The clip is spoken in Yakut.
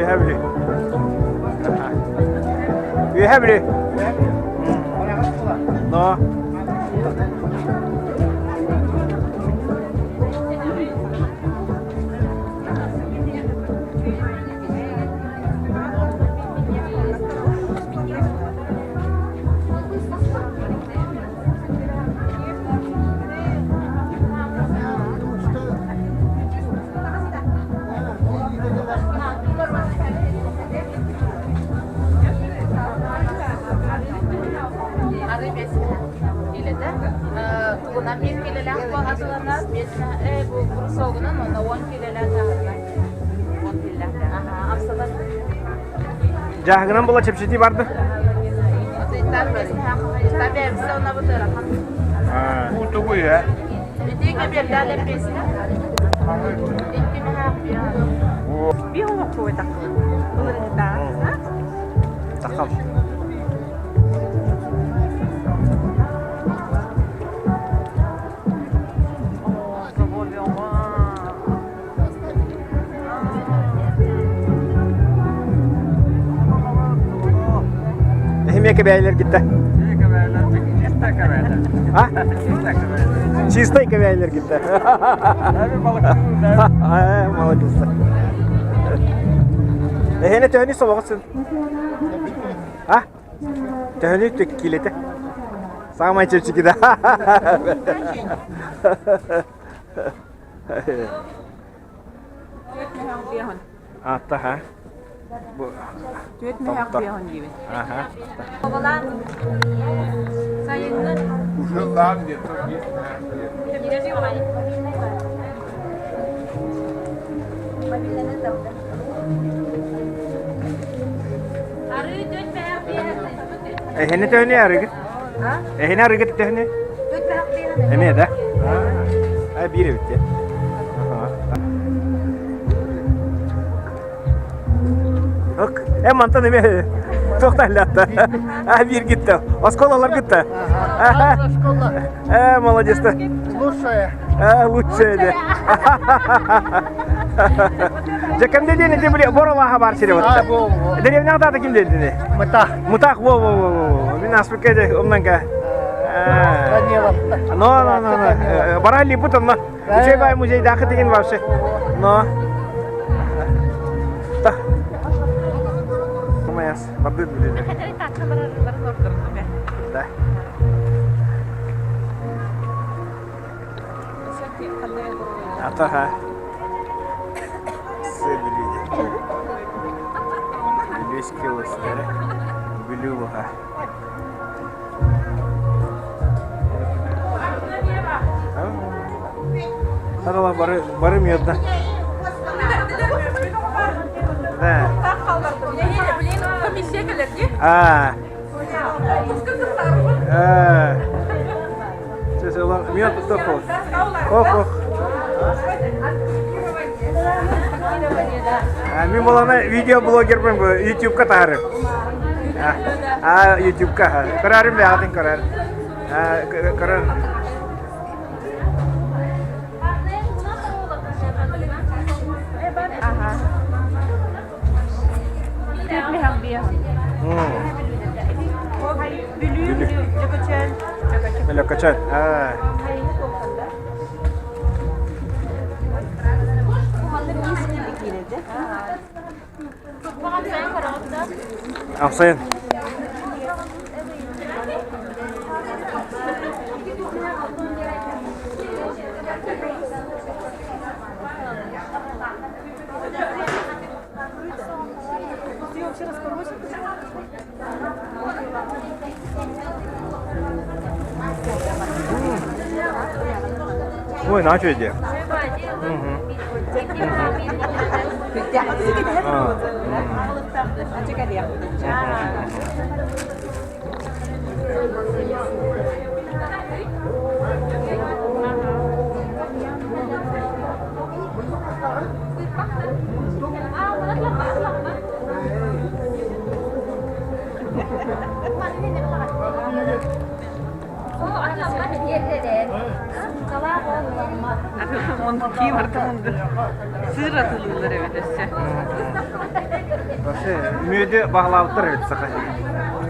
Үөһэ Бүлүү. Үөһэ Бүлүү. Но. Тугунан биир килэлээх буолатыланар, бу брусогунан уонна 10 килэлээх таһырынан. 10 килэлээх. Амсатан. Дьааһыгынан була чэпчэтии барды. Тахал. Эһимиэ кэбээйлэр гитта. А? Чистай кэбээйлэр гитта. Молодец. Эһэне төһөнү собоҕусын? А? Төһөнү килете? Самай чэпчэки да. Аттаха. Бу Түөрт мөһөх биэһин диибин. Аха. Оҕолаан сайыҥҥы Арыы түөрт мөһөх биэһин. Эһини төһөнү арыгыт? Эһини арыгыт төһөнү? Эмиэ да? А биир эбит дии. Ок, э мантан эмиэ туохтааллаатта. А биир гитта. Осколалар гитта. Э, молодец. Лучшая. Э, лучшая де. Дьэ кэмде диэн ити били боролааха бар сире вот. Деревняҕа даата ким диэн Мытах. Мутах, во во во во. Мин аспыкка де умнанка. Но, но, но, но. Барали бут онно. Үчүгэй бай музейдаахы деген вообще. Но. Та. Тумаяс, бардыт биле. Да. Атаха. Сыр Бүлүү килостара. Бүлүү буха. Сарала бары бары миодда. Да. А. А. Мед тоқол. Ох, ох. Мин болана видеоблогербин бу ютубка таһарым. А ютубка. Көрөрүм бэҕэтин көрөр. Көрөр. Лөкөчөн. Ахсайын. Ой, начал иди. Кии барда мунду. Сыыр атылыылар эбит өссө. Вообще, мүөдү баҕалаабыттар эбит саха сиригэр.